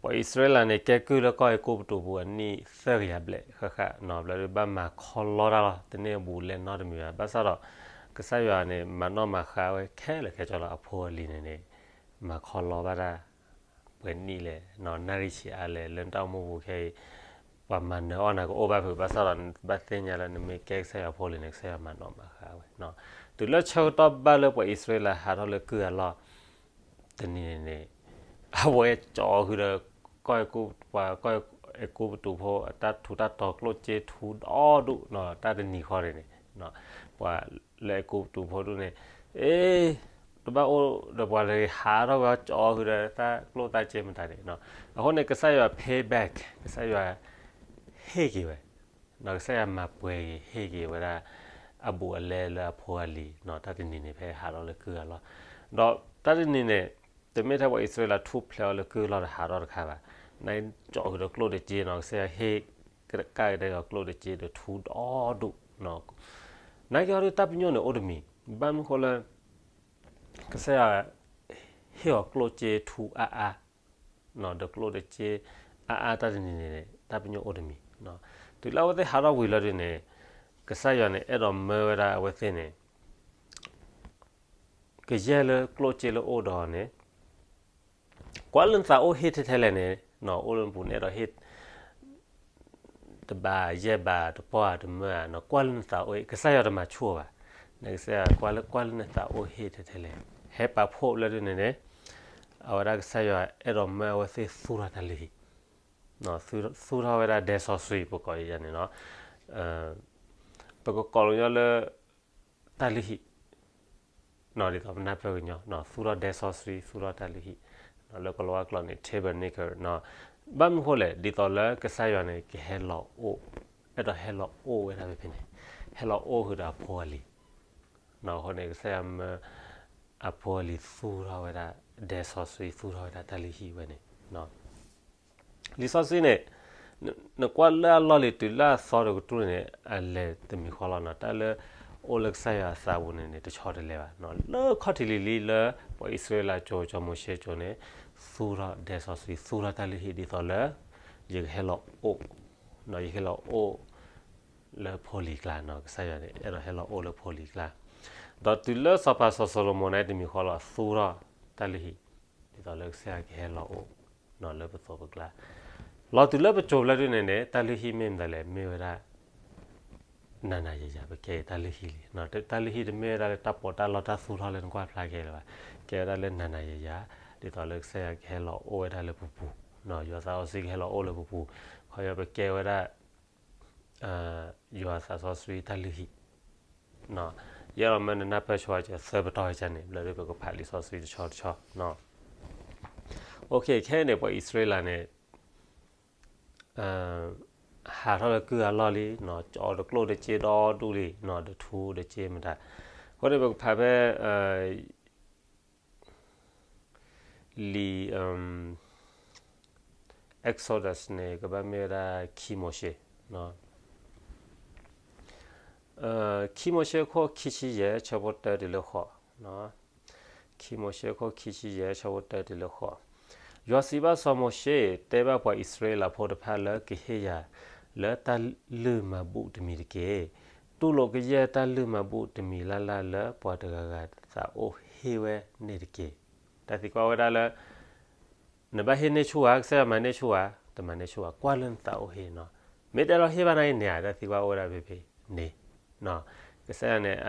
ပှၤအံၣ်စရ့လးန့ၣ် ကဲကုၢ်လၢကီၢ်အဲၤကူပတူးပူၤအနံၣ်သၢကယၤဘျဲၣ်ဃၣ်ဃၣ်နီၤ, ဘျီဒုးဘၣ်မၤခီလီတၢ်လီၤ, တန့ၢ်အဘူးအလဲနီတမံၤဘၣ်. ဘၣ်ဆၣ်ဒီး ကစၢ်ယွၤန့ၣ် မၤနီၣ်မၤဃါဝဲခဲလၢာ်ခဲဆ့လီၤ. အဖိအလံၤန့ၣ်န့ၣ် မၤခီလီဘၣ်တၢ် ပှဲၤနံၣ်လဲၣ်, နၣ်ရံၣ်ဆံးအါလဲၣ်, လၢနတၢ်အိၣ်မူပူၤခဲအံၤ ပှၤမၤနၢၤအီၣ်နၤကအိၣ်ဘၣ်ဖုး, ဘၣ်ဆၣ်ဒီး ဘၣ်သ့ၣ်ညါလၢနမ့ၢ်ကဲကစၢ်ယွၤဖိလံၤန့ၣ် ကစၢ်ယွၤမၤနီၣ်မၤဃါဝဲ. တုၤလၢဆၢကတီၢ်ဘၣ်လၢပှၤအံၣ်စရ့လးဟးထီၣ်လၢကုၢ်အလီၢ် တနံၤန့ၣ်န့ၣ် အဝဲကၠီဃုာ်ဒီး ကီၢ်အဲၤကူပတူးဖိ အတၢ်ထူးတၢ်တီၤ ကျိၣ်စ့ထူဒီဒူၣ်နီၤ, တၢ်တနံၤဃီန့ၣ်န့ၣ် ပှၤလၢအဲၤကူပတူးဖိဒူၣ်န့ၣ် အ့ တဘၣ်အိၣ်ဒီးပှၤတဂ့ၤ, ဟးထီၣ်ဝဲကၠီဃုာ်ဒီးတၢ်ကျိၣ်တၢ်စ့မတၤန့ၣ်. အဃိန့ၣ် ကစၢ်ယွၤ pay back, ကစၢ်ယွၤဟ့ၣ်က့ၤဝဲ, ကစၢ်ယွၤမၤပှဲၤက့ၤ ဟ့ၣ်က့ၤဝဲဒၣ် အဘူးအလဲလၢအဖိအလံၤနီၤ, တၢ်တနံၤန့ၣ် ဖဲဟးထီၣ်လၢကုၢ်အလီၢ်, ဒီးတၢ်တနံၤန့ၣ် တမ့ၢ်ထဲပှၤအံၣ်စရ့လးထူၣ်ဖျဲးအီၤလၢကုၢ်အလီၢ်ဒီး ဟးထီၣ်တခါဘၣ်, နကၠီဃုာ်ဒီးကျိၣ်ဒီးစ့နီၤ, ကစၢ်ယွၤဟ့ၣ်ကဒါက့ၤအီၤကျိၣ်ဒီးစ့ဒီးထူဒီဒူၣ်, နာ်က့အီၤဒုး တၢ်ပညိၣ်န့ၣ်အိၣ်တမံၤ, ဘၣ်မနုၤဃိလၢ ကစၢ်ယွၤဟ့ၣ်အီၤကျိၣ်စ့ထူအါအါ ဒီးကျိၣ်ဒီးစ့အါအါ တၢ်တနံၤန့ၣ် တၢ်ပညိၣ်အိၣ်တမံၤ, တုၤလၢအဝဲသ့ၣ်ဟးထီၣ်ဝံၤလီၤဒုးန့ၣ် ကစၢ်ယွၤန့ၣ် အဲၣ်ဒိးမၢဝဲဒၣ်အဝဲသ့ၣ်န့ၣ် ကယဲၢ်လၢကျိၣ်စ့လၢအိၣ်ဒီးအီၤန့ၣ် ကွၢ်လၢနသးအိၣ်ဟ့ၣ်ထဲထဲလဲၣ်န့ၣ်, အိၣ်လၢနပူၤန့ၣ် အဲၣ်ဒိးဟ့ၣ် တဘၣ်ယဲၢ်ဘးတပီၢ်ဧါတမၢဧါ, ကွၢ်လၢနသးအိၣ်ဟ့ၣ်, ကစၢ်ယွၤတမၤဆူၣ်အီၤဘၣ်, နကစၢ်ယွၤကွၢ်လၢကွၢ်လၢနသးအိၣ်ဟ့ၣ်ထဲထဲလဲၣ်, ဟဲပာ်ဖှိၣ်လၢဒုးန့ၣ်န့ၣ် အဝဲဒၣ်ကစၢ်ယွၤအဲၣ်ဒိးမၢအဝဲသ့ၣ်သူၣ်ထီၣ်တၢ်လုၢ်ဟံၣ်, သူၣ်ထီၣ်ဝဲဒၣ်ဒဲစီဆှံ ပကိးယၤန့ၣ်နီၤ, ပကကိးလီၤညီလၢ တၢ်လုၢ်ဟံၣ် ဒ်သိးပနၢ်ပၢၢ်ကညီ သူၣ်ထီၣ်ဒဲစီဆှံ သူၣ်ထီၣ်တၢ်လုၢ်ဟံၣ်, လၢကလီၤဝါကျိာ်န့ၣ် tabernacle, ဘၣ်မနုၤဃိလဲၣ် ဒ်သိးလၢကစၢ်ယွၤန့ၣ် ကဟဲလီၤအိၣ်, အဲၣ်ဒိးဟဲလီၤအိၣ်ဝဲဒၣ်ဖဲဖဲန့ၣ်, ဟဲလီၤအိၣ်ဃုာ်ဒီးအဖိအလံၤ, အဃိန့ၣ် ကစၢ်ယွၤမၢ အဖိအလံၤသူၣ်ထီၣ်ဝဲဒၣ် ဒဲစီဆှံ သူၣ်ထီၣ်ဝဲဒၣ်တၢ်လုၢ်ဟံၣ်ဝဲန့ၣ် လံာ်စီဆှံန့ၣ် နကွၢ်လၢအလီၢ်လံၤတုၤလၢအသီတကတြူၢ်န့ၣ် အလဲၤတမံၤဃီလီၤနီၤ, တၢ်လၢအိၣ်လၢကစၢ်ယွၤအသးပူၤန့ၣ်န့ၣ် တဆီတလဲဘၣ်, လၢခီၣ်ထံးလံၤလံၤလၢ ပှၤအံၣ်စရ့လးကၠိ ကၠီၤမိၤၡ့ကၠိန့ၣ် သူၣ်ထီၣ်ဒဲစီဆှံ သူၣ်ထီၣ်တၢ်လုၢ်ဟံၣ်ဒ်သိးလၢ ယကဟဲလီၤအိၣ်, ယကဟဲလီၤအိၣ် လၢဖိလံၤကျါနီၤ, ကစၢ်ယွၤန့ၣ် အဲၣ်ဒိးဟဲလီၤအိၣ်လၢဖိလံၤကျါ, ဒီးတုၤလၢစီၤပၤစီၤၡလိၤမိၣ်န့ၣ် တမံၤဃီလီၤ သူၣ်ထီၣ်တၢ်လုၢ်ဟံၣ် ဒ်သိးလၢကစၢ်ယွၤကဟဲလီၤအိၣ် လၢပသိးပကျါ, လီၤတုၤလၢပစိၤဘျၢဒုန့ၣ်န့ၣ် တၢ်လုၢ်ဟံၣ်မ့ၢ်မတၤလဲၣ် မ့ၢ်ဝဲဒၣ် နၤနၤယၤယၤ ပကဲတၢ်လုၢ်ဟံၣ်လံ, တၢ်လုၢ်ဟံၣ်တမ့ၢ်ဝဲဒၣ်လၢတၢ်ပီးတၢ်လီတၢ်သူၣ်ထီၣ်လၢနကွၢ်ဖျါခဲလၢာ်ဘၣ်, ကဲဝဲဒၣ်လၢနၤနၤယၤယၤ, ဒ်သိးလၢကစၢ်ယွၤကဟဲလီၤအိၣ်ဝဲဒၣ်လၢပပူၤ, ယွၤသးစီဆှံကဟဲလီၤအိၣ်လၢပပူၤ, ခီဖျိပကဲဝဲဒၣ် ယွၤသးစီဆှံတၢ်လုၢ်ဟံၣ်, ယဲၢ်လီၤမၢနနၢ်ပၢၢ်ဆိဝဲကသၢပတီၢ်ဝဲန့ၣ် လၢပကဖးလံာ်စီဆှံတဆီတဆီ, ခဲအံၤန့ၣ် ပှၤအံၣ်စရ့လးန့ၣ် ဟးထီၣ်လၢကုၢ်အလီၢ်လံ, ကၠီတကျိၣ်တစ့ဒီဒူၣ်လံ, ဒီးထူဒီစ့မတၤ, အဃိန့ၣ် ပကဖးဖဲ လံာ် Exodus န့ၣ် ကဘၣ်မ့ၢ်ဝဲဒၣ်ခံမိၤၡ့, ခံမိၤၡ့ခိၣ်ခံဆံယဲၢ် ဆၢဖိတၢတုၤလၢဃိး, ခံမိၤၡ့ခိၣ်ခံဆံယဲၢ် ဆၢဖိတၢတုၤလၢဃိး, ယွၤစံးဘၣ်စီၤမိၤၡ့, တဲဘၣ်ပှၤအံၣ်စရ့လးဖိတဖၣ်လၢကဟ့ၣ်ယၤလၢတၢ်လုၢ်မၤဘူၣ်တမံၤတက့ၢ်. တူၢ်လိာ်ကယဲၢ်တၢ်လုၢ်မၤဘူၣ်တမံၤလၢ်လၢ်လၢပှၤတဂၤဂၤသးအိၣ်ဟ့ၣ်ဝဲန့ၣ်တက့ၢ်. တၢ်သံကွၢ်ဝဲဒၣ်လၢ နဘၣ်ဟ့ၣ်န့ၢ်ဆူၣ်ဧါ, ကစၢ်ယွၤမၤန့ၢ်ဆူၣ်ဧါ, တမၤန့ၢ်ဆူၣ်ဧါ, ကွၢ်လၢနသးအိၣ်ဟ့ၣ်နီၤ. မ့ၢ်တဲလီၤဟ့ၣ်ဘၣ်နၤအံၤန့ၣ်ဧါ, တၢ်သံကွၢ်အိၣ်ဝဲဒၣ်ဖဲဖဲန့ၣ်, ကစၢ်ယွၤန့ၣ်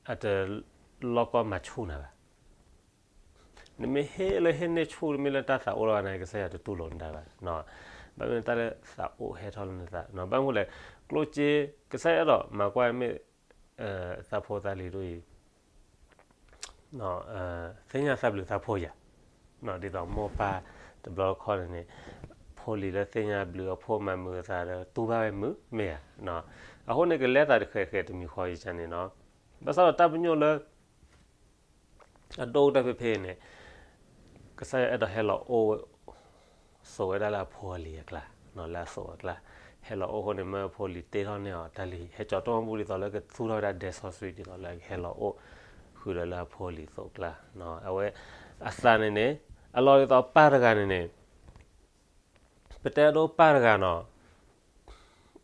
အတလီၢ်ကီၢ်မၤဆူၣ်နၤဘၣ်. နမ့ၢ်ဟ့ၣ်လၢဟ့ၣ်န့ၢ်ဆူၣ် မ့ၢ်လၢတၢ်သးအိၣ်လီၤနၤ ကစၢ်ယွၤတတူၢ်လိာ်နတၢ်ဘၣ်. ဘၣ်မနုၤတၢ်လၢသးအိၣ်ဟဲထီၣ်လၢနသး, ဘၣ်မနုၤလဲၣ်, ကျိၣ်စ့ ကစၢ်ယွၤအဲၣ်ဒိးမၤကွၢ်မ့ၢ် သးဖိသးလံၤဒ်အံၤ သ့ၣ်ညါသးဘျုးသးဖှိၣ်ယၤ, ဒ်သိးမိၢ်ပၢ်တဘျီတခီၣ်န့ၣ်န့ၣ် ဖိလံၤလၢသ့ၣ်ညါဘျုးအဖှိၣ်မၤမုာ်အသးဒီး တူၢ်ဘၣ်ဝဲမုာ်မ့ၢ်ဧါ. အဃိန့ၣ် ကလဲၤသးတဃဲးဃဲးတမံၤဃီယကန့ၣ်နီၤ. ဘၣ်ဆၣ်ဒီးတၢ်ပညိၣ်လၢ အဒိၣ်ကတၢၢ်ဖဲဖဲန့ၣ် ကစၢ်ယွၤအဲၣ်ဒိးဟဲလီၤအိၣ် သိးဝဲဒၣ်လၢအဖိအလံၤအကျါ, လၢအသိးအကျါ, ဟဲလီၤအိၣ်အဃိန့ၣ် မၢအဖိအလံၤတ့ထီၣ်န့ၢ်အီၤတၢ်လုၢ်ဟံၣ်, ဟဲကၠီၤတိၢ်မူပူၤဒ်သိးလၢကသူၣ်ထီၣ်ဝဲဒၣ်ဒဲစီဆှံဒ်သိးလၢကဟဲလီၤအိၣ် ဃုာ်ဒီးလၢအဖိအလံၤအသိးအကျါ, အဝဲအသးန့ၣ်န့ၣ် အလီၢ်ဒ်သိးပၢ်တဂၤန့ၣ်န့ၣ် ပတဲဒိပၢ်တဂၤနီၤ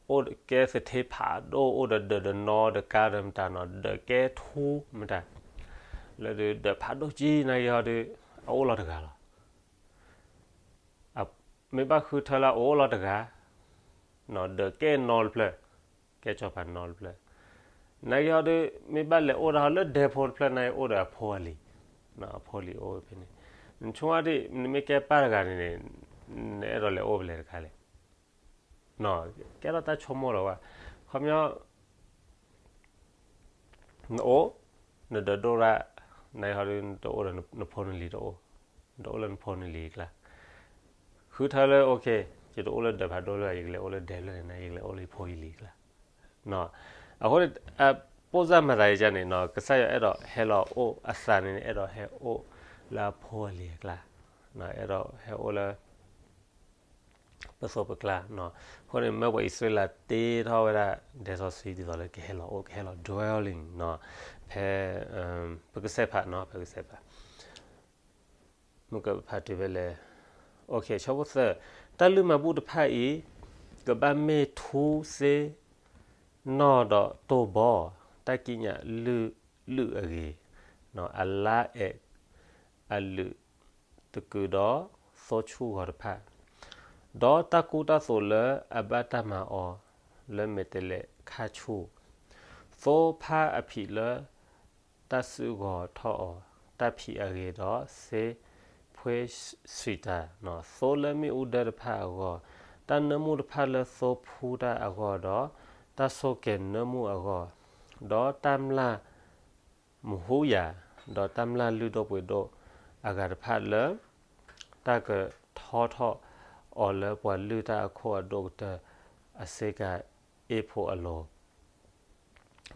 အိၣ်ကဲသထ့ဖးဒိၣ် အိၣ်ဒီးဒၢးဒီးနီဒီးကါဒီးမတၤနီၤ ဒၢးကဲထူမတၤ လၢဒုးဒၢးဖးဒိၣ်ကံနၤက့ၤဟီဒုး အအိၣ်လီၤတဂၤလီၤ. မ့ၢ်ဘၣ်ဃုထၢလၢအအိၣ်လီၤတဂၤ ဒၢးကဲနီတဖျၢၣ် ကဲစီၤပၤနီတဖျၢၣ် နက့ၤဟီဒုး မ့ၢ်ဘၣ်လဲၤအိၣ်တၢ်ဟီလၢဒဲဖိတဖျၢၣ်န့ၣ် အိၣ်ဒီးအဖိအလံၤ အဖိလံၤအိၣ်ဖဲန့ၣ် နဆိကမိၣ်ဒ် နမ့ၢ်ကဲပၢ်တဂၤန့ၣ်န့ၣ် နအဲၣ်ဒိးလဲၤအိၣ်ဖဲလဲၣ်တခါလဲၣ် ကဲထီၣ်တၢ်ဆိကမိၣ်လီၤဝဲ ခီပညီ နအိၣ် နဒၢးဒိၣ်ရၣ် နဟီဒုး နတအိၣ်ဒီးနဖိနလံၤတအိၣ် နတအိၣ်လၢနဖိနလံၤအကျါ ဃုထၢလၢ okay ယတအိၣ်လၢဒၢးဖးဒိၣ်လၢ ယကလဲၤအိၣ်လၢဒဲဖျၢၣ်န့ၣ် ယကလဲၤအိၣ်လၢယဖိယလံၤအကျါ အဃိန့ၣ် ပိၢ်စၢ်မၤသးယကန့ၣ်နီၤ ကစၢ်ယွၤအဲၣ်ဒိးဟဲလီၤအိၣ်အသးန့ၣ်န့ၣ် အဲၣ်ဒိးဟဲအိၣ်လၢအဖိအလံၤအကျါ အဲၣ်ဒိးဟဲအိၣ်လၢ ပသိးပကျါနီၤ အဃိန့ၣ် မၢပှၤအံၣ်စရ့လးတ့ထီၣ်ဝဲဒၣ် ဒဲစီဆှံဒ်သိးလၢကဟဲလီၤအိၣ် ကဟဲလီၤ dwelling နီၤ ဖဲ ပကစဲးဖးနီၤ ဖဲကစဲးဖး မုၢ်ကဖးတုၤဖဲလဲၣ် okay ဆၢဖိသၢ တၢ်လုၢ်မၤဘူၣ်တဖၣ်အံၤ ကဘၣ်မ့ၢ်ထူစ့ နီၢ်ဒီးတိၢ်ဘီ တၢ်ကံးညာ်လုၢ်လုၢ်အဂ့ၤ အလါအဲး အလုၢ်တကုာ်ဒီး သိဆူၣ်ဂီၤတဖၣ်, ဒီးတၢ်ကူတၢ်သိးလၢအဘၣ်တၢ်မၤအီၤ လၢမဲာ်တဲးလဲးခါဆူၣ်, သိဖါအဖံးလၢတၢ်စုဂီၤထီၣ်အီၤ, တၢ်ဖံးအဂ့ၤဒီးစ့ဖှ့ဆှံးတၢ်, သိလၢမ့ၣ်အူဒၢတဖၣ်အဂီၢ်, တၢ်နၢမူတဖၣ်လၢသိဖှူတၢ်အဂီၢ်ဒီး တၢ်ဆိၣ်ကဲၤနၢမူအဂီၢ်, ဒီးတၢ်မျၢ် မဟူယၤ, ဒီးတၢ်မျၢ်လုၢ်ဒိၣ်ပှ့ၤဒိၣ်အဂၤတဖၣ်လၢ တၢ်ကထီထီၣ်အီၤလၢပှၤလုၢ်တၢ်အခိၣ်အဒိၣ်ကတၢၢ်အဆ့ကၤအ့ၣ်ဖိအလိၤ,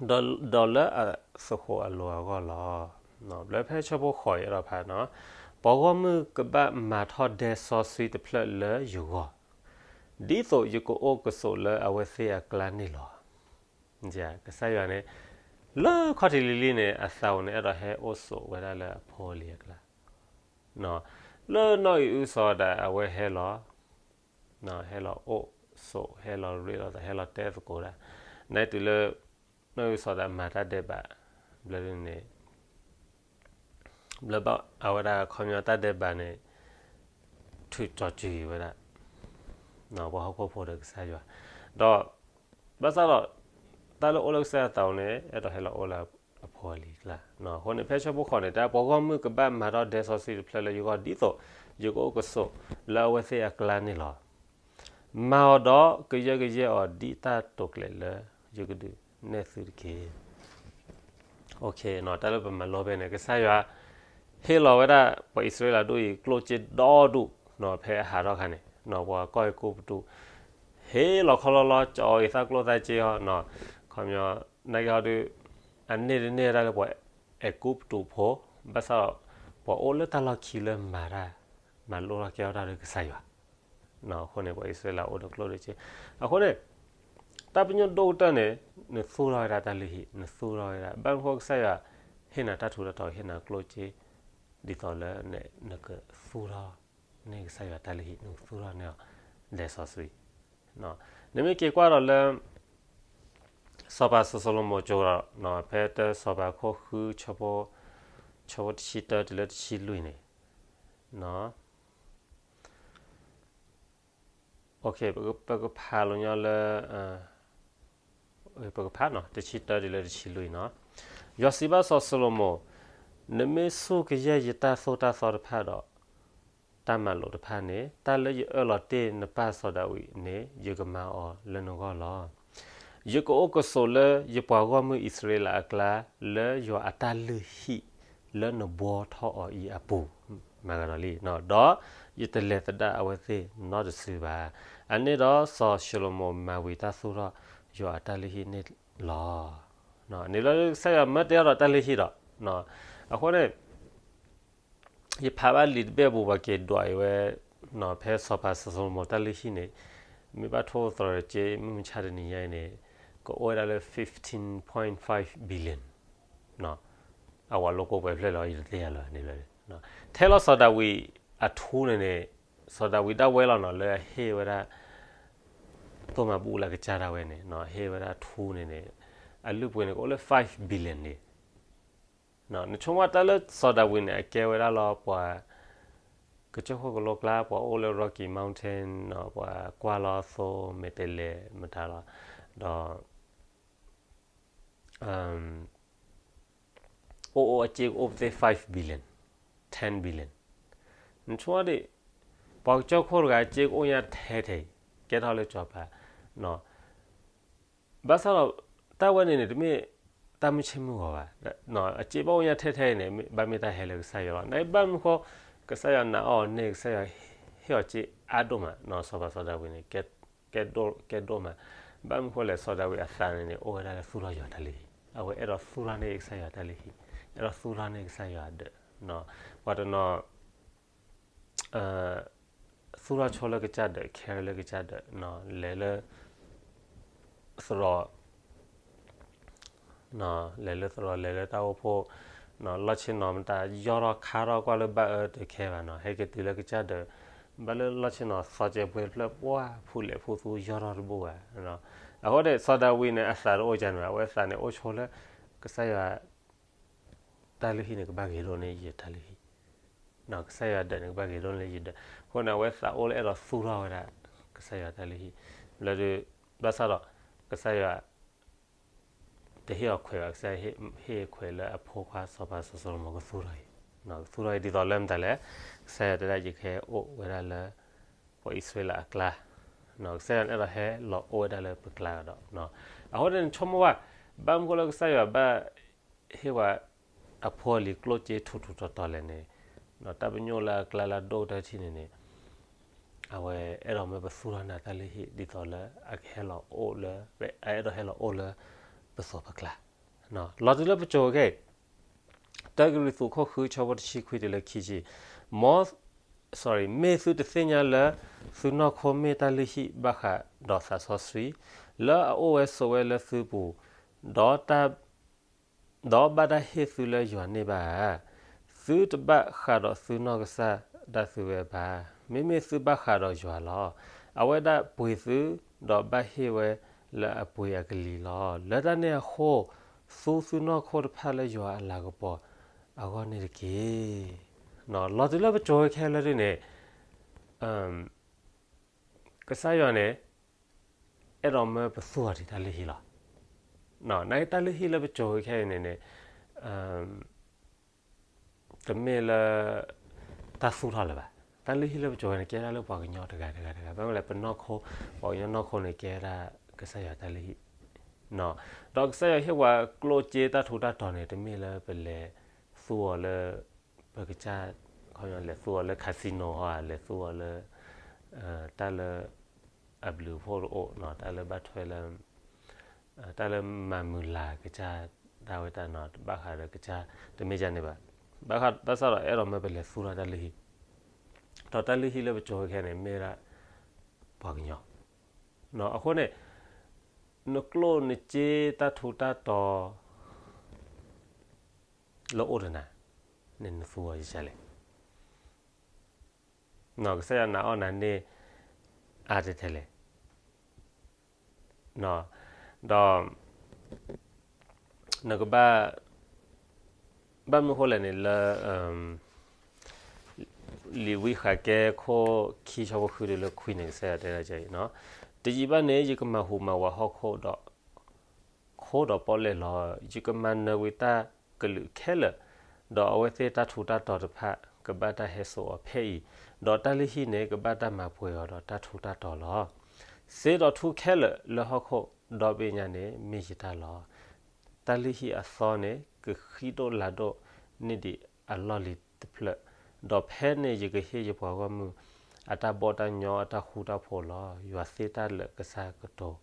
ဒီးလၢအသဃိးအလိၤအဂီၢ်လီၤ. ဘျၢဖဲဆၢဖိဃိးအံၤဒီးဖးနီၤ, ပှၤဂီၢ်မုၢ်ကဘၣ်မၤထီၣ်ဒဲစီဆှံတဖျၢၣ်လၢယဂီၢ်, ဒ်သိးယကအိၣ်ကဆိးလၢအဝဲသ့ၣ်အကျါန့ၣ်လီၤ. ကစၢ်ယွၤန့ၣ် လၢခီၣ်ထံးလံၤလံၤန့ၣ် အသးအိၣ်န့ၣ် အဲၣ်ဒိးဟဲအိၣ်ဆိးဝဲဒၣ်လၢအဖိအလံၤအကျါ, လၢနီၢ်အံၤအုစီၤဒၣ်အဝဲဟဲလီၤ, ဟဲလီၤအိၣ်ဆိး ဟဲလီၤရ့လိာ်သး ဟဲလီၤတဲသကိးဒၣ်, နတုၤလၢ နီၢ်အံၤအုစီၤဒၣ်မၤတၢ်ဒဲးဘး, ဘျၢန့ၣ် ဘျၢဘၣ်အဝဲဒၣ်ခီပညီတၢ်ဒဲးဘးန့ၣ် ထုးကၠီၤစၢၤဝဲဒၣ် ပှၤဟီၣ်ခိၣ်ဖိဒီးကစၢ်ယွၤ, ဒီး ဘၣ်ဆၣ်ဒီး တၢ်လၢအိၣ်လၢကစၢ်ယွၤသးအိၣ်န့ၣ် အဲၣ်ဒိးဟဲလီၤအိၣ်လၢအဖိအလံၤအကျါ, အဃိန့ၣ် ဖဲဆၢဖိဃိးန့ၣ် တၢ်ပှၤဂီၢ်မုၢ်ကဘၣ်မၤထီၣ်ဒဲစီဆှံတဖျၢၣ်လၢယဂီၢ် ဒ်သိးယကအိၣ်ကဆိးလၢအဝဲသ့ၣ်အကျါန့ၣ်လီၤ. မၤအီၤဒီးကယၢကယဲအီၤဒ်တၢ်တိာ်ကျဲၤလၢယကဒုးနဲၣ်သုတက့ၢ်. တၢ်လၢပမၤလိဖဲန့ၣ် ကစၢ်ယွၤ ဟ့ၣ်လီၤဝဲဒၣ်ပှၤအံၣ်စရ့လးဒိၣ်အံၤ ကျိၣ်စ့ဒီဒူၣ် ဖဲအဟးထီၣ်အခါန့ၣ် ပှၤကီၢ်အဲၤကူပတူး ဟ့ၣ်လီၤခီလီလီၤ ကၠီအီၤအံၤသၣ်ကျိၣ်သၣ်စ့ဟီ, ခီပညီ နာ်က့ဟီဒုး အန့ၢ်တန့ၢ်ဝဲဒၣ်လၢပှၤအဲၤကူပတူးဖိ, ဘၣ်ဆၣ်ဒီး ပှၤအိၣ်လၢတၢ်လီၢ်ခံလၢမၤတၢ် မၤလိထီၣ်ကဲထီၣ်တၢ်လၢကစၢ်ယွၤ အဃိန့ၣ် ပှၤအံၣ်စရ့လးအိၣ်ဒီးကျိၣ်ဒီးစ့, အဃိန့ၣ် တၢ်ပညိၣ်ဒိၣ်ကတၢၢ်န့ၣ် နသူၣ်ထီၣ်ဝဲဒၣ်တၢ်လုၢ်ဟံၣ် နသူၣ်ထီၣ်ဝဲဒၣ် ဘၣ်မနုၤဃိကစၢ်ယွၤ ဟ့ၣ်နၤတၢ်ထူးတၢ်တီၤ ဟ့ၣ်နၤကျိၣ်စ့ ဒ်သိးလၢ နကသူၣ်ထီၣ်န့ၢ်ကစၢ်ယွၤတၢ်လုၢ်ဟံၣ် နကသူၣ်ထီၣ်န့ၢ်အီၤ ဒဲစီဆှံ နမ့ၢ်က့ၤကွၢ်ဒီးလၢ စီၤပၤစီၤၡလိၤမိၣ်ကၠိဒီး ဖဲတၢစီၤပၤခိၣ်ဃု ဆၢဖိတဆံတၢတုၤလၢတဆံလွံၢ်န့ၣ် ပကဖးလိာ်ညီလၢ ပကဖးနီၤ တဆံတၢတုၤလၢတဆံလွံၢ်နီၤ, ယွၤစံးဘၣ်စီၤၡလိၤမိၣ်, နမ့ၢ်ဆိၣ်ကယဲၢ်ယတၢ်သိၣ်တၢ်သီတဖၣ်ဒီး တၢ်မၤလိာ်တဖၣ်န့ၣ် တၢ်လၢယအၢၣ်လီၤတ့ၢ်နပၢ်စီၤဒၤဝံးန့ၣ် ယကမၤအီၤလၢနဂီၢ်လီၤ. ယကအိၣ်ကဆိးလၢယပှၤဂီၢ်မုၢ်အံၣ်စရ့လးအကျါ လၢယွၤအတၢ်လုၢ်ဟံၣ်လၢနဘှီထီၣ်အီၤအံၤအပူၤ, မၤဂၤဒီးလံ, ဒီးယတလဲၤသဒၣ်အဝဲသ့ၣ်နီတစုဘၣ်. အန့ၣ်ဒီးစီၤၡလိၤမိၣ်မၤဝံၤတၢ်သူၣ်ထီၣ်ယွၤအတၢ်လုၢ်ဟံၣ်န့ၣ်လီၤ. န့ၣ်လီၤကစၢ်ယွၤမၢတဲအီၤဒီးတၢ်လုၢ်ဟံၣ်ဒီး, အဃိန့ၣ် ယဖးဘၣ်လံာ်တဘ့ၣ်အပူၤ ပှၤက့ၤဒွးအံၤဝဲ ဖဲစီၤပၤစီၤၡလိၤမိၣ်တၢ်လုၢ်ဟံၣ်န့ၣ် မ့ၢ်ဘၣ်ထိၣ်သတြီၤစ့ မုၢ်မဆါတနံၤညါအံၤန့ၣ် ကအိၣ်ဝဲဒၣ်လၢ fifteen point five billion အဝဲလိာ်ကိးပှဲၤဖျၢၣ်လီၤ ယတသ့ၣ်ညါလၢၤန့ၣ်လီၤ. ထဲလီၤစီၤဒၤဝံး အထူန့ၣ်န့ၣ် စီၤဒၤဝံးဒၣ်ဝဲလီၤနီၤ လၢအဟ့ၣ်ဝဲဒၣ် သိၣ်မၤဘူၣ်လၢကစၢ်ဒၣ်ဝဲန့ၣ် ဟ့ၣ်ဝဲဒၣ်ထူန့ၣ်န့ၣ် အလုၢ်ပှ့ၤန့ၣ် ကအိၣ်လၢ five billion န့ၣ် နဆိကမိၣ်တၢ်လၢစီၤဒၤဝံးန့ၣ် အကဲဝဲဒၣ်လီၤပှၤ ကစၢၢ်ခိၣ်ကလိကျါ ပှၤအိၣ်လၢ Rocky Mountain နီၤ ပှၤကွၢ်လီၤသိ မဲာ်တဲၤလဲၤမတၤလီၤ ဒီး အိၣ်အိၣ်အစ့ကအိၣ်ပသ့ၣ် five billion, ten billion နဆိဒၣ် ပှၤကစၢၢ်ခိၣ်တဂၤအစ့ကအိၣ်ညါထဲထဲအံၤ ကဲထီၣ်လၢစီၤပၤ ဘၣ်ဆၣ်ဒီး တၢ်ဝဲန့ၣ်န့ၣ် တမ့ၢ်တၢ်မုၢ်ဆ့ၣ်မုၢ်ဂီၤဘၣ်. အစ့ဘၣ်အိၣ်ညါထဲထဲအံၤန့ၣ် ဘၣ်မ့ၢ်တၢ်ဟဲလၢကစၢ်ယွၤလီၤ. နဘၣ်မနုၤဃိ ကစၢ်ယွၤနာ်အီၤန့ၢ် ကစၢ်ယွၤဟ့ၣ်အီၤစ့အါဒိၣ်မး စီၤပၤစီၤဒၤဝံးန့ၣ် ကဲဒိၣ်မး. ဘၣ်မနုၤဃိလဲၣ် စီၤဒၤဝံးအသးန့ၣ်န့ၣ် အိၣ်ဝဲဒၣ်လၢသူၣ်ထီၣ်ယွၤတၢ်လုၢ်ဟံၣ်, အဝဲအဲၣ်ဒိးသူၣ်ထီၣ်န့ၢ်ကစၢ်ယွၤတၢ်လုၢ်ဟံၣ်, အဲၣ်ဒိးသူၣ်ထီၣ်န့ၢ်ကစၢ်ယွၤဒၢး, ပှၤတနီၤ သူၣ်ထီၣ်ဆိလၢကစၢ်ဒၢး care လၢကစၢ်ဒၢး လဲၤလၢ သရိာ် လဲၤလၢသရိာ် လဲၤလၢတၢ်အိၣ်ဖှိၣ် လီၢ်ဆ့ၣ်နီၤမတၤ ယီၢ်ထီၣ်ခါထီၣ်ကွၢ်လၢဘၣ်အၢတခဲဘၣ်နီၤ ဟဲက့ၤတုၤလၢကစၢ်ဒၢး ဘၣ်လၢလီၢ်ဆ့ၣ်နီၤသီကဲးပှဲၤတဖျၢၣ် ပှၢ်ဖူးလဲၣ်ဖူးသူ ယီၢ်ထီၣ်တဘူၣ်ဘၣ်. အဃိန့ၣ် စီၤဒၤဝံးန့ၣ် အသးတအိၣ်ကန့ၣ်ဘၣ် အဝဲအသးန့ၣ်အိၣ်ဆိလၢ ကစၢ်ယွၤ တၢ်လုၢ်ဟံၣ်န့ၣ် ကဘၣ်ဂ့ၤဒိၣ်န့ၢ်ယတၢ်လုၢ်ဟံၣ်, ကစၢ်ယွၤဒၢးန့ၣ် ကဘၣ်ဂ့ၤဒိၣ်န့ၢ်ယဒၢး. အဃိန့ၣ် အဝဲသးအိၣ်လၢအဲၣ်ဒိးသူၣ်ထီၣ်ဝဲဒၣ် ကစၢ်ယွၤတၢ်လုၢ်ဟံၣ် လၢ ဘၣ်ဆၣ်ဒီး ကစၢ်ယွၤ တဟ့ၣ်အီၤခွဲးဘၣ်, ကစၢ်ယွၤဟ့ၣ်ခွဲးလၢအဖိခွါစီၤပၤစီၤၡလိၤမိၤကသူၣ်ထီၣ်အံၤ, ကသူၣ်ထီၣ်အံၤဒ်သိးလၢမတၤလဲၣ်, ကစၢ်ယွၤတဲဒၣ်ယကဟဲအိၣ်ဝဲဒၣ်လၢ ပှၤအံၣ်စရ့လးအကျါ, ကစၢ်ယွၤန့ၣ်အဲၣ်ဒိးဟဲလီၤအိၣ်ဝဲဒၣ်လၢပကျါကဒီး. အဃိန့ၣ် နဆိကမိၣ်ဝဲ ဘၣ်မနုၤဃိလၢကစၢ်ယွၤဘၣ်ဟ့ၣ်ဝဲ အဖိအလံၤကျိၣ်စ့ထူထူတီတီလဲၣ်န့ၣ်, တၢ်ပညိၣ်လၢအကျါလၢအဒိၣ်တၢ်ထံၣ်န့ၣ်န့ၣ် အဝဲအဲၣ်ဒိးမၢပသူၣ်ထီၣ်န့ၢ်တၢ်လုၢ်ဟံၣ် ဒ်သိးလၢအကဟဲလီၤအိၣ်လၢ အအဲၣ်ဒိးဟဲလီၤအိၣ်လၢပသိးပကျါ, လီၤတုၤလၢပစိၤခဲအံၤ တၢကရံၣ်သူးခိၣ်ဃုဆၢဖိတဆံခွံတုၤလၢခံဆံ, မ် sorry မ့ၢ်သုတသ့ၣ်ညါလၢ သုနီၢ်ခိမ့ၢ်တၢ်လုၢ်ဟံၣ်ဘၣ်ဃးဒီးသးစီဆှံ, လၢအအိၣ်ဝဲဆိးဝဲလၢသုပူၤ, ဒီးတၢ် ဒီးဘၣ်တၢ်ဟ့ၣ်သုလၢယွၤန့ၢ်ဘၣ်ဧါ, သုတဘၣ်ဃးဒီးသုနီၢ်ကစၢ်ဒၣ်သုဝဲဘၣ်. မ့မ့ၢ်သုဘၣ်ဃးဒီးယွၤလီၤ. အဝဲဒၣ်ပှ့ၤသု, ဒီးဘၣ်ဟ့ၣ်ဝဲလၢအပှ့ၤအကလံၤလီၤ. လၢတၢ်န့ၣ်အဃိ, သူသုနီၢ်ခိတဖၣ်လၢယွၤအလၤကပီၤအဂီၢ်န့ၣ်တက့ၢ်. လီၤတုၤလၢပစိၤဝဲခဲလၢာ်ဒ်န့ၣ် ကစၢ်ယွၤန့ၣ် အဲၣ်ဒိးမၢပသူၣ်အီၤဒံးတၢ်လုၢ်ဟံၣ်လီၤ. နာ်က့တၢ်လုၢ်ဟံၣ်လၢပစိၤဝဲခဲအံၤန့ၣ်န့ၣ် တမ့ၢ်လၢ တၢ်သူၣ်ထီၣ်လၢၤဘၣ်. တၢ်လုၢ်ဟံၣ်လၢပစိၤဝဲန့ၣ် ကဲဒၣ်လၢပှၤကညီတဂၤတဂၤတဂၤ ဘၣ်မနုၤလဲၣ် ပနီၢ်ခိ ပှၤကညီနီၢ်ခိန့ၣ် ကဲဒၣ်ကစၢ်ယွၤတၢ်လုၢ်ဟံၣ် ဒီးကစၢ်ယွၤဟ့ၣ်ပှၤကျိၣ်စ့တၢ်ထူးတၢ်တီၤန့ၣ် တမ့ၢ်လၢပလဲၤသူအီၤလၢ ပကစၢ် ခီပညီလဲၤသူအီၤလၢ casino ဟီ လဲၤသူအီၤလၢ တၢ်လၢ အဘျုးအဖှိၣ်တအိၣ် တၢ်လၢဘၣ်ထွဲလၢ တၢ်လၢမၤမုာ်လၤကစၢ်ဒၣ်ဝဲတၢ်နီၤ ဘၣ်ဃးဒီးကစၢ်တမ့ၢ်ဒ်န့ၣ်ဘၣ်. ဘၣ်ဆၣ်ဒီးအဲၣ်ဒိးမၢပလဲၤသူထီၣ်တၢ်လုၢ်ဟံၣ် ဒီးတၢ်လုၢ်ဟံၣ်လၢပစိၤဝဲခဲန့ၣ် မ့ၢ်ဒၣ်ပှၤကညီ အဃိန့ၣ် နကျိၣ်နစ့တၢ်ထူးတၢ်တီၤ လၢအိၣ်တနၤန့ၣ် နသူအီၤယကလဲၣ်. ကစၢ်ယွၤနာ်အီၣ်နၤန့ၢ်အါတဲထဲလဲၣ်. ဒီး နကဘၣ် ဘၣ်မနုၤဃိလဲၣ်န့ၣ်လၢ လံာ်ဝံဃးကဲခိၣ်ခံဆၢဖိဃုတုၤလၢခွံန့ၣ် ကစၢ်ယွၤတဲဒ်အံၤ, တယံာ်ဘၣ်န့ၣ် ယကမၤဟူးမၤဝးဟီၣ်ခိၣ်ဒီး ခိၣ်ဒီးပီၣ်လဲၣ်လီၤ. ယကမၤနၢၤကွံာ်တၢ်ကလုာ်ခဲလၢာ်, ဒီးအဝဲသ့ၣ်တၢ်ထူးတၢ်တီၤတဖၣ် ကဘၣ်တၢ်ဟဲစိာ်အီၤဖဲအံၤ, ဒီးတၢ်လုၢ်ဟံၣ်န့ၣ် ကဘၣ်တၢ်မၤပှဲၤအီၤဒီးတၢ်ထူးတၢ်တီၤလီၤ. စ့ဒီးထူခဲလၢာ်လၢဟီၣ်ခိၣ်ဒီဘ့ၣ်ညါန့ၣ် မ့ၢ်ယတၢ်လီၤ. တၢ်လုၢ်ဟံၣ်အသီန့ၣ် ကဃံဒိၣ်လၤဒိၣ်န့ၢ်ဒံးအလီၢ်လံၤတဖျၢၣ်, ဒီးဖဲန့ၣ်ယကဟ့ၣ်ယပှၤဂီၢ်မုၢ် အတၢ်ဘီၣ်တၢ်ညီအတၢ်ဃူတၢ်ဖိးလီၤ. ယွၤသ့တၢ်လၢာ်ကစၢ်ကတိၤ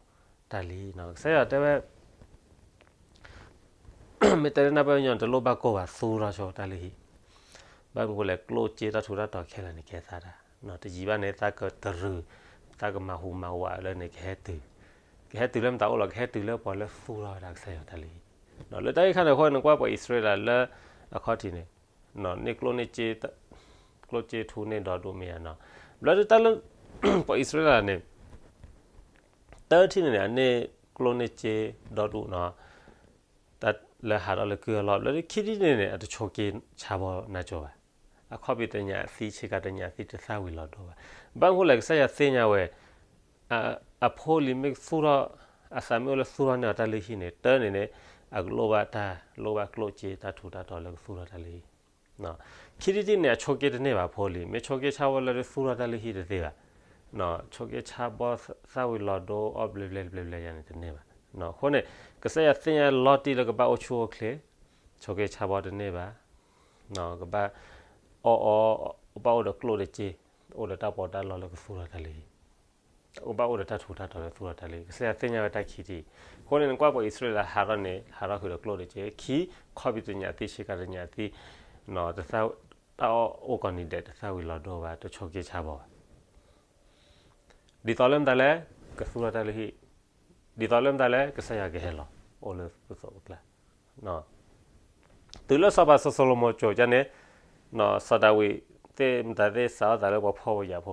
တၢ်လံ. ကစၢ်ယွၤတဲဝဲ မ့ၢ်တဲလၢနၢ်ပၢၢ်ညီ တလိၣ်ဘၣ်ကိၢ်ဘၣ်သူထီၣ်ဆိတၢ်လုၢ်ဟံၣ်, ဘၣ်မနုၤဃိလဲၣ် ကျိၣ်စ့တၢ်ထူးတၢ်တီၤခဲလၢာ်န့ၣ် ကဲသးဒၣ်, တယံာ်ဘၣ်န့ၣ် သးကတရုၤ, သးကမၤဟူးမၤဝးလၢန့ၣ်ကဟဲတုၤ, ကဟဲတုၤလၢမတၤအိၣ်လီၤ, ကဟဲတုၤလၢပှၤလၢသူထီၣ်ဝဲဒၣ်ကစၢ်ယွၤတၢ်လုၢ်ဟံၣ်. လၢတၢ်ဂ့ၢ်ခါန့ၣ်အဃိ နကွၢ်ပှၤအံၣ်စရ့လးလၢအခီၣ်ထံးန့ၣ် န့ၢ်ကျိၣ်န့ၢ်စ့ ကျိၣ်စ့ထူန့ၢ်ဒီဒူၣ်မ့ၢ်ဧါနီၤ. ဘျီဒုးတၢ်လၢ ပှၤအံၣ်စရ့လးန့ၣ် တထံၣ်န့ၣ်န့ၣ် အန့ၢ်ကျိၣ်န့ၢ်စ့ဒီဒူၣ်နီၤ, တၢ်လၢဟးထီၣ်လၢကုၢ်အလီၢ် ဘျီဒုးခံထံၣ်န့ၣ်န့ၣ် အတဆိးက့ဆါဘီနါစိၤဘၣ်. အခီပညီတညးသံ ဆ့ကၤတညးသံ တသၣ်ဝံၤလီၤဒိဘၣ်. ဘၣ်မနုၤလဲၣ် ကစၢ်ယွၤသ့ၣ်ညါဝဲ အဖိလံၤမ့ၢ်သူၣ်ထီၣ်, အသးမ့ၢ်အိၣ်လၢသူၣ်ထီၣ်န့ၢ်အီၤတၢ်လုၢ်ဟံၣ်န့ၣ် တၢ်န့ၣ်န့ၣ် အကလိၣ်ဘၣ်တၢ်, လိၣ်ဘၣ်ကျိၣ်စ့တၢ်ထူးတၢ်တီၤလၢကသူၣ်ထီၣ်တၢ်လုၢ်ဟံၣ်. ခံထံၣ်တထံၣ်န့ၣ် အဆိးက့တန့ၢ်ဘၣ် ဖိလံၤ. မ့ၢ်ဆိးက့ဆါဘီလၢဒုးသူၣ်ထီၣ်တၢ်လုၢ်ဟံၣ်တသ့ဘၣ်. ဆိးက့ဆါဘီသၣ်ဝံၤလီၤဒိအီၣ်ဘျဲဘျဲတဘျဲဘျဲယၤန့ၣ်တန့ၢ်ဘၣ်. အဃိန့ၣ် ကစၢ်ယွၤသ့ၣ်ညါလီၤတံၢ်လၢကဘၣ်အိၣ်ဆူၣ်အိၣ်ချ့, ဆိးက့ဆါဘီတန့ၢ်ဘၣ်. ကဘၣ်အီၣ်အီ, ကဘၣ်အိၣ်ဒီးကျိၣ်ဒီးစ့, အိၣ်ဒီးတၢ်ပီးတၢ်လီလၢကသူၣ်ထီၣ်တၢ်လုၢ်ဟံၣ်, ကဘၣ်အိၣ်ဒီးတၢ်ထူးတၢ်တီၤလၢကသူၣ်ထီၣ်တၢ်လုၢ်ဟံၣ်. ကစၢ်ယွၤသ့ၣ်ညါဝဲတၢ်ခံထံၣ်. အဃိန့ၣ် နကွၢ်ပှၤအံၣ်စရ့လးဟးထီၣ်န့ၣ် ဟးထီၣ်ဃုာ်ဒီးကျိၣ်ဒီးစ့, ခံ, ခီပညီတညးသံ ဆ့ကၤတညးသံ, တသၣ်, တၢ်အီၣ်အိၣ်ကိးနံၤဒဲး တသၣ်ဝံၤလီၤဒိဘၣ်, တဆိးက့ဆါဘီဘၣ်. ဒ်သိးလၢမတၤလဲၣ်, ကသူၣ်ထီၣ်တၢ်လုၢ်ဟံၣ်, ဒ်သိးလၢမတၤလဲၣ်, ကစၢ်ယွၤကဟဲလီၤအိၣ်လၢပသိးပကျါ. တုၤလၢစီၤပၤစီၤၡလိၤမိၣ်ကၠိၤဒ်န့ၣ်, စီၤဒၤဝံးသ့ၣ်မတၤသ့ၣ်စးထီၣ်သးလၢပှၤဖှီၣ်ဖိယာ်ဖိ,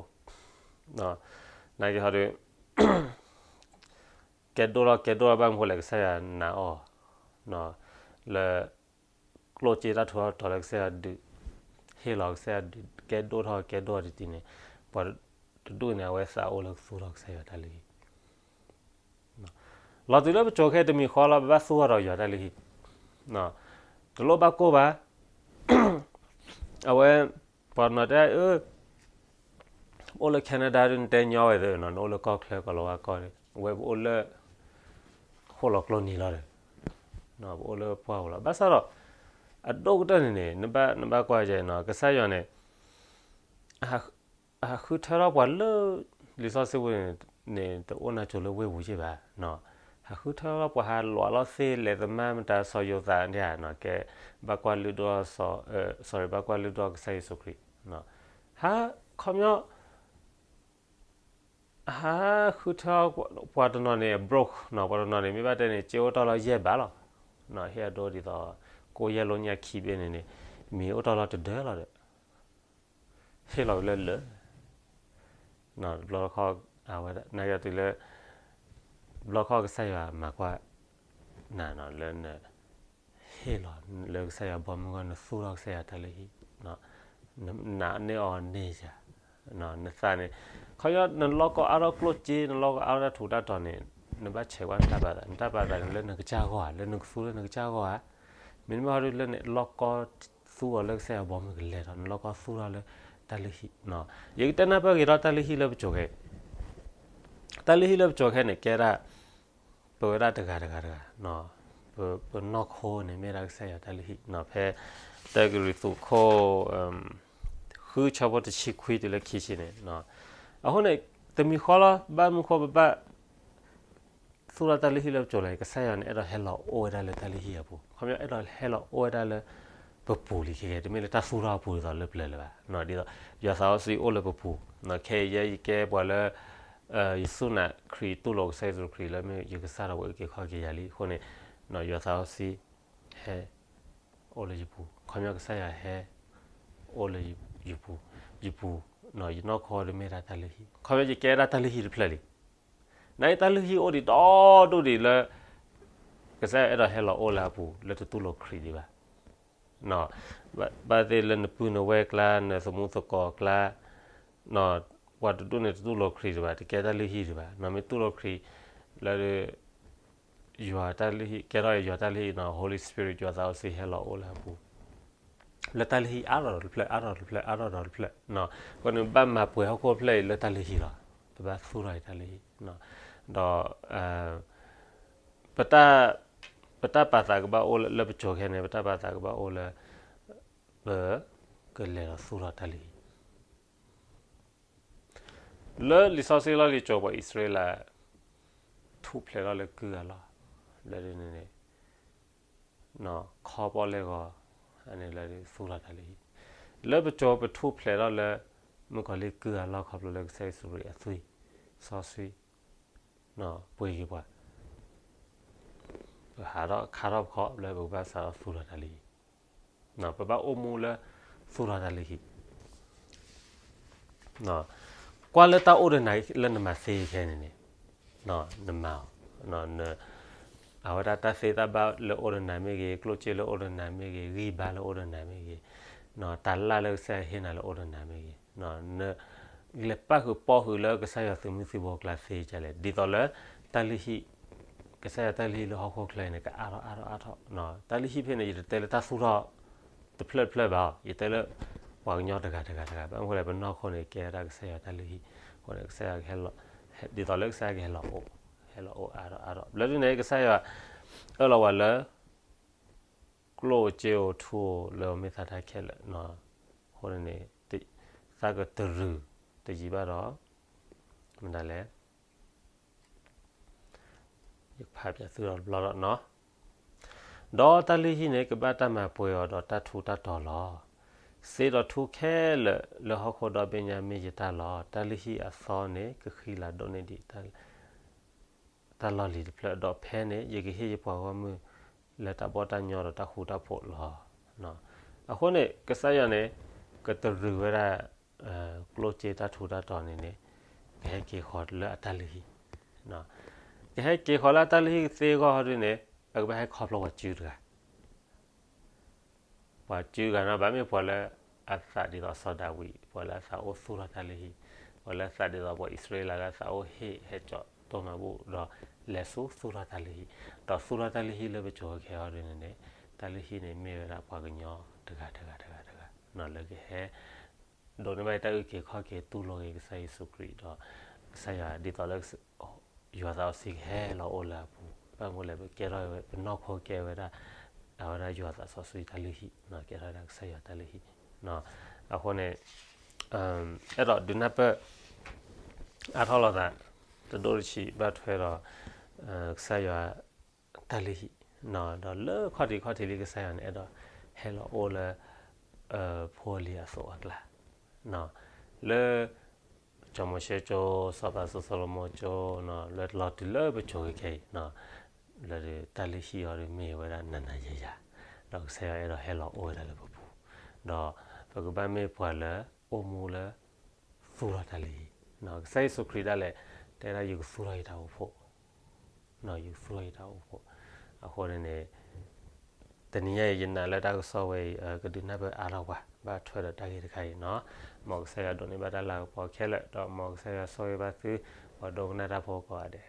နာ်က့ဟီဒီး ကဲဒိၣ်ထီၣ်ကဲဒိၣ်ထီၣ် ဘၣ်မနုၤလဲၣ် ကစၢ်ယွၤနာ်အီၤ, လၢ ကျိၣ်စ့တၢ်ထူးတၢ်တီၤလၢကစၢ်ယွၤဒုး, ဟ့ၣ်လီၤကစၢ်ယွၤဒုး ကဲဒိၣ်ထီၣ်ကဲဒိၣ်ထီၣ်တထံၣ်န့ၣ်, ပှၤတဒူၣ်န့ၣ် အဝဲသးအိၣ်လၢကသူၣ်ထီၣ်ကစၢ်ယွၤတၢ်လုၢ်ဟံၣ်. လီၤတုၤလၢပစိၤခဲအံၤတမံၤဃီလီၤ ပဘၣ်သူၣ်ထီၣ်ဒီးယွၤတၢ်လုၢ်ဟံၣ်. တလိၣ်ဘၣ်ကိၢ်ဘၣ်. အဝဲ ပှၤတနီၤတဲ အိၣ်လၢ Canada ဒုး နတဲညီဝဲသ့နီၤ, နအိၣ်လၢကီၢ်ချၢကီၢ်လီၤဝါကီၢ်န့ၣ်, အဝဲပအိၣ်လၢ ဃိၣ်လီၤကျိနံၤလီၤဒီး, ပအိၣ်လၢပှၢ်ပူၤလီၤ. ဘၣ်ဆၣ်ဒီး အဒိၣ်ကတၢၢ်န့ၣ်န့ၣ် နဘၣ်ကွၢ်ယဲနီၤ, ကစၢ်ယွၤန့ၣ် ဟးဃုထၢထီၣ်ပှၤလၢ လံာ်စီဆှံပူၤန့ၣ် တအိၣ်နါစိၤလၢဝ့ၢ်ပူၤယ့ၢ်ဘၣ်. ဟးဃုထၢထီၣ်ပှၤ ဟးလီၤလီၤသ့ လဲၤသမါမတၤစီၤယိၤသးန့ၣ်ဧါ, ကဲ ဘၣ်ကွၢ်လုၢ်ဒိၣ်ထီၣ်, sorry, ဘၣ်ကွၢ်လုၢ်ဒိၣ်ထီၣ်ကစၢ်ယ့ၣ်ၡူးခရံာ်, ဟး ခီပညီ ဟးဃုထၢပှၤတနီၤန့ၣ် broke နီၤ, ပှၤတနီၤန့ၣ် မ့ၢ်ဘၣ်တဲန့ၣ် စ့အိၣ်တ့ၢ်လီၤယဲၢ်ဘးလီၤ. ဟ့ၣ်အဒိဒ်သိး ကိၣ်ယဲၢ်လိညၣ်ခံဘ့ၣ်န့ၣ်န့ၣ် မ့ၢ်အိၣ်တ့ၢ်လီၤတဒၢလီၤဒီး ဟ့ၣ်လီၤဝဲလၢလၢာ်, တဘျီတခီၣ် အဝဲနာ်က့တုၤလၢ တဘျီတခီၣ်ကစၢ်ယွၤမၤကွၢ်နၤနီၤ လၢန ဟ့ၣ်လီၤလၢကစၢ်ယွၤဘီမုၢ်ဂီၢ် နသူၣ်ထီၣ်ကစၢ်ယွၤတၢ်လုၢ်ဟံၣ်, နနာ်န့ၢ်အီၤန့ၢ်ယၤ, နသးန့ၣ် ခီပညီ နလီၢ်ကီအါထီၣ်ကျိၣ်စ့ နလီၢ်ကီအါထီၣ်တၢ်ထူးတၢ်တီၤန့ၣ် နဘၣ်ဆဲးကွၢ်နတၢ်ပာ်သး, နတၢ်ပာ်သးန့ၣ်လၢနကစၢ်ဂီၢ်ဧါ, လၢနကသူလၢနကစၢ်ဂီၢ်ဧါ, မ့တမ့ၢ်ဟီဒုးလၢနလီၢ်ကီသူအီၤလၢကစၢ်ယွၤဘီမုၢ်ကလဲၤထီၣ် နလီၢ်ကီသူထီၣ်လၢတၢ်လုၢ်ဟံၣ်, ယကတဲနၢ်ပၢၢ်က့ၤဒီးတၢ်လုၢ်ဟံၣ်လၢပစိၤခဲအံၤ, တၢ်လုၢ်ဟံၣ်လၢပစိၤခဲအံၤန့ၣ် ကဲဒၣ် ပဝဲဒၣ်တဂၤတဂၤတဂၤ, ပနီၢ်ခိန့ၣ် မ့ၢ်ဒၣ်ကစၢ်ယွၤတၢ်လုၢ်ဟံၣ်, ဖဲ တၢကရံၣ်သူးခိၣ် ဃုဆၢဖိတဆံခွံတုၤလၢခံဆံန့ၣ်, အဃိန့ၣ် တမံၤဃီလီၤ ဘၣ်မနုၤဃိပဘၣ် သူၣ်ထီၣ်တၢ်လုၢ်ဟံၣ်လၢပစိၤလဲၣ်, ကစၢ်ယွၤန့ၣ် အဲၣ်ဒိးဟဲလီၤအိၣ်ဝဲဒၣ်လၢတၢ်လုၢ်ဟံၣ်အပူၤ, ခီပညီအဲၣ်ဒိးဟဲလီၤအိၣ်ဝဲဒၣ်လၢ ပပူၤလံခဲကဲ, တမ့ၢ်လၢတၢ်သူၣ်ထီၣ်အပူၤဒ်သိးလၢပျၢၤလၢၤဘၣ်, ဒ်သိး ယွၤသးစီဆှံအိၣ်လၢပပူၤ, ခဲအံၤယဲယကဲပှၤလၢ ယစူၢ်နာ်ခရံာ် တူၢ်လိာ်ကစၢ်ယ့ၣ်ၡူးခရံာ်လၢမ့ၢ်ယကစၢ်ဒီး ပှၤအုၣ်က့ၤခီၣ်က့ၤယၤလံအဃိန့ၣ်, ယွၤသးစီဆှံ ဟဲ အိၣ်လၢယပူၤ, ခီပညီကစၢ်ယွၤဟဲ အိၣ်လၢယပူၤ, ယပူၤ, ယနီၢ်ခိဒီးမ့ၢ်ဒၣ်တၢ်လုၢ်ဟံၣ်, ခီပညီယကဲဒၣ်တၢ်လုၢ်ဟံၣ်တဖျၢၣ်လံ, နာ်က့တၢ်လုၢ်ဟံၣ်အိၣ်ဒံးဒီဒိၣ်ဒံးလၢ ကစၢ်ယွၤအဲၣ်ဒိးဟဲလီၤအိၣ်လၢအပူၤ လၢတတူၢ်လိာ်ခရံာ်ဒံးဘၣ် ဘၣ်သ့ၣ်လၢနပုၢ်နဝဲၢ်ကျါ နသမူသကိးကျါ, ပှၤတဒူၣ်န့ၣ်တတူၢ်လိာ်ခရံာ်ဒံးဘၣ်, တကဲတၢ်လုၢ်ဟံၣ်ဒံးဘၣ်, မ့ၢ်တူၢ်လိာ်ခရံာ် လၢ ယွၤတၢ်လုၢ်ဟံၣ် ကဲထီၣ်ယွၤတၢ်လုၢ်ဟံၣ်နီၤ, Holy Spirit ယွၤသးစီဆှံဟဲလီၤအိၣ်လၢအပူၤ လၢတၢ်လုၢ်ဟံၣ်အါထီၣ်ဒီးတဖျၢၣ် အါထီၣ်ဒီးတဖျၢၣ် အါထီၣ်ဒီးတဖျၢၣ်, အဃိန့ၣ် ဘၣ်မၤပှဲၤဟီၣ်ခိၣ်ဖျၢၣ်အံၤလၢတၢ်လုၢ်ဟံၣ်လီၤ, ပဘၣ်သူၣ်ထီၣ်အံၤတၢ်လုၢ်ဟံၣ်, ဒီး ပတၢ်ပာ်သးကဘၣ်အိၣ်လၢပစိၤခဲန့ၣ် ပတၢ်ပာ်သးကဘၣ်အိၣ်လၢ ပကလဲၤဒီးသူၣ်ထီၣ်တၢ်လုၢ်ဟံၣ် လၢလံာ်စီဆှံလီၢ်လံၤစိၤ ပှၤအံၣ်စရ့လး ထူၣ်ဖျဲးထီၣ်လၢကုၢ်အလီၢ် လၢန့ၣ်န့ၣ် ခီပီၣ်လဲၣ်ဂီၤ အန့ၣ်လၢသူၣ်ထီၣ်တၢ်လုၢ်ဟံၣ်, လၢပစိၤပထူၣ်ဖျဲးထီၣ်လၢ မုၣ်ကီၤလံၢ်ကုၢ်အလီၢ်ခီဖျိလၢကစၢ်ယ့ၣ်ၡူးခရံာ်အသွံၣ် စီဆှံ ပှ့ၤက့ၤပှၤ ပဟးထီၣ်ခါထီၣ်ပခီၣ်လၢပကဘၣ်စးထီၣ်သူၣ်ထီၣ်တၢ်လုၢ်ဟံၣ်, ပဘၣ်အိၣ်မူလၢသူၣ်ထီၣ်တၢ်လုၢ်ဟံၣ်, ကွၢ်လၢတၢ်အိၣ်ဒီးနၤလၢနမၤသ့ခဲန့ၣ်န့ၣ်, နမၤအီၤ, အဝဲဒၣ်တၢ်သ့တၢ်ဘၣ်လၢအိၣ်ဒီးနၤမ့ၢ်ဂ့ၤ, ကျိၣ်စ့လၢအိၣ်ဒီးနၤမ့ၢ်ဂ့ၤ, ဂံၢ်ဘါလၢအိၣ်ဒီးနၤမ့ၢ်ဂ့ၤ, တၢ်လၢ်လၢကစၢ်ယွၤဟ့ၣ်နၤလၢအိၣ်ဒီးနၤမ့ၢ်ဂ့ၤ, န လဲၤပၣ်ဃုာ်ပီၣ်ဃုာ်လၢကစၢ်ယွၤသုးမုၢ်သံၣ်ဘိအကျါသ့ဒ်လဲၣ်, ဒ်သိးလၢတၢ်လုၢ်ဟံၣ်, ကစၢ်ယွၤတၢ်လုၢ်ဟံၣ်လၢဟီၣ်ခိၣ်ချၢအံၤန့ၣ် ကအါထီၣ်အါထီၣ်အါထီၣ်, တၢ်လုၢ်ဟံၣ်ဖဲန့ၣ် ယတတဲလၢတၢ်သူၣ်ထီၣ်တဖျၢၣ်တဖျၢၣ်ဘၣ်, ယတဲလၢပှၤကညီတဂၤတဂၤတဂၤ, ဘၣ်မနုၤလဲၣ် ပနီၢ်ခိန့ၣ် ကဲဝဲဒၣ်ကစၢ်ယွၤတၢ်လုၢ်ဟံၣ်, အဃိန့ၣ် ကစၢ်ယွၤ ဒ်သိးလၢကစၢ်ယွၤကဟဲလီၤအိၣ်, ဟဲလီၤအိၣ်အါထီၣ်အါထီၣ်, ဘျီဒ်န့ၣ် ကစၢ်ယွၤအၢၣ်လီၤဝဲလၢ ကျိၣ်စ့ဧိၤထူဧိၤလၢအမ့ၢ်သးတၢ်ခဲလၢာ်, အဃိန့ၣ်န့ၣ် သးကတရုၢ်တယံာ်ဘၣ်ဒီး မတၤလဲၣ်, ယကဖးပျးသုဒီးတဘျီဒီးနီၤ, ဒီးတၢ်လုၢ်ဟံၣ်န့ၣ် ကဘၣ်တၢ်မၤပှဲၤအီၤဒီးတၢ်ထူးတၢ်တီၤလီၤ. စ့ဒီးထူခဲလၢာ်လၢဟီၣ်ခိၣ်ဒီဘ့ၣ်ညါမ့ၢ်ယတၢ်လီၤ. တၢ်လုၢ်ဟံၣ်အသီန့ၣ် ကဃံလၤဒိၣ်န့ၢ်ဒံး တၢ်လီၢ်လံၤတဖျၢၣ်, ဒီးဖဲန့ၣ် ယကဟ့ၣ်ယပှၤဂီၢ်မုၢ်လၢတၢ်ဘီၣ်တၢ်ညီဒီးတၢ်ဃူတၢ်ဖိးလီၤ. အဃိန့ၣ် ကစၢ်ယွၤန့ၣ် ကတရုၢ်ဝဲဒၣ် ကျိၣ်စ့တၢ်ထူးတၢ်တီၤန့ၣ်န့ၣ် ကဟဲက့ၤဃီၤလၢအတၢ်လုၢ်ဟံၣ်, ကဟဲက့ၤဃီၤလၢအတၢ်လုၢ်ဟံၣ်ကသ့အဂီၢ်ဟီဒ်န့ၣ် အကဘၣ်ဟဲခီဖျိပှၤစုတဂၤ ပှၤစုဂၤနီၤ, ဘၣ်မ့ၢ်ပှၤလၢအသးဒ်သိးစီၤဒၤဝံး, ပှၤလၢအသးအိၣ်သူၣ်ထီၣ်တၢ်လုၢ်ဟံၣ်, ပှၤလၢအသးဒ်သိးပှၤအံၣ်စရ့လးလၢအသးအိၣ်ဟ့ၣ်ဟဲကၠီၣ်တိၢ်မၤဘူၣ်ဒီးလဲၤဆူသူၣ်ထီၣ်တၢ်လုၢ်ဟံၣ်, ဒီးသူၣ်ထီၣ်တၢ်လုၢ်ဟံၣ်လၢပစိၤခဲအံၤဒ်န့ၣ်န့ၣ်, တၢ်လုၢ်ဟံၣ်န့ၣ်မ့ၢ်ဝဲဒၣ်ပှၤကညီတဂၤတဂၤတဂၤတဂၤ လၢကဟဲ ဒိးန့ၢ်ဘၣ်တၢ်အုၣ်က့ၤခီၣ်က့ၤတူၢ်လိာ်က့ၤကစၢ်ယ့ၣ်ၡူးခရံာ်ဒီး ကစၢ်ယွၤဒ်သိးလၢ ယွၤသးစီဆှံကဟဲလီၤအိၣ်လၢအပူၤ, ဘၣ်မနုၤလဲၣ် ပကဲထီၣ်ဝဲ ပနီၢ်ခိကဲဝဲဒၣ် အဝဲဒၣ်ယွၤသးစီဆှံတၢ်လုၢ်ဟံၣ်, ကဲထီၣ်ဝဲဒၣ်ကစၢ်ယွၤတၢ်လုၢ်ဟံၣ်, အဃိန့ၣ် အဲၣ်ဒိးဒုးနၢ်ပၢၢ် အါထီၣ်လိာ်သး တဒိၣ်တဆံးဘၣ်ထွဲဒီး ကစၢ်ယွၤတၢ်လုၢ်ဟံၣ်, ဒီးလၢခီၣ်ထံးခီၣ်ထံးလံကစၢ်ယွၤန့ၣ် အဲၣ်ဒိးဟဲလီၤအိၣ်လၢ ဖိလံၤအသိးအကျါ, လၢ စီၤမိၤၡ့ကၠိ, စီၤပၤစီၤၡလိၤမိၤကၠိ, လၢလီၤတုၤလၢပစိၤခဲအံၤ, လၢတၢ်လုၢ်ဟံၣ်အံၤဒ်မ့ၢ်ဝဲဒၣ်နၤနၤယၤယၤ, ဒီးကစၢ်ယွၤအဲၣ်ဒိးဟဲလီၤအိၣ်ဝဲဒၣ်လၢပပူၤ, ဒီးပကဘၣ်မ့ၢ်ပှၤလၢအိၣ်မူလၢ သူၣ်ထီၣ်တၢ်လုၢ်ဟံၣ်, ကစၢ်ယ့ၣ်ၡူးခရံာ်ဒၣ်လဲာ် တဲဒၣ်ယကသူၣ်ထီၣ်ယတၢ်အိၣ်ဖှိၣ်, ယကသူၣ်ထီၣ်ယတၢ်အိၣ်ဖှိၣ်, အဃိန့ၣ်န့ၣ် တနံၤညါအံၤ ယနာ်လၢတၢ်ကစီၣ်ဝဲအံၤ ကဒုးနၢ်ပၢၢ်အါထီၣ်ပှၤ ဘၣ်ထွဲဒီးတၢ်ဂ့ၢ်တခါအံၤနီၤ, မ်ကစၢ်ယွၤဒိးန့ၢ်ဘၣ်တၢ်လၤကပီၤခဲလၢာ် ဒီးမ်ကစၢ်ယွၤဆိၣ်ဂ့ၤဘၣ်သု ပှၤဒိကနၣ်တၢ်ဖိကိးဂၤဒဲး.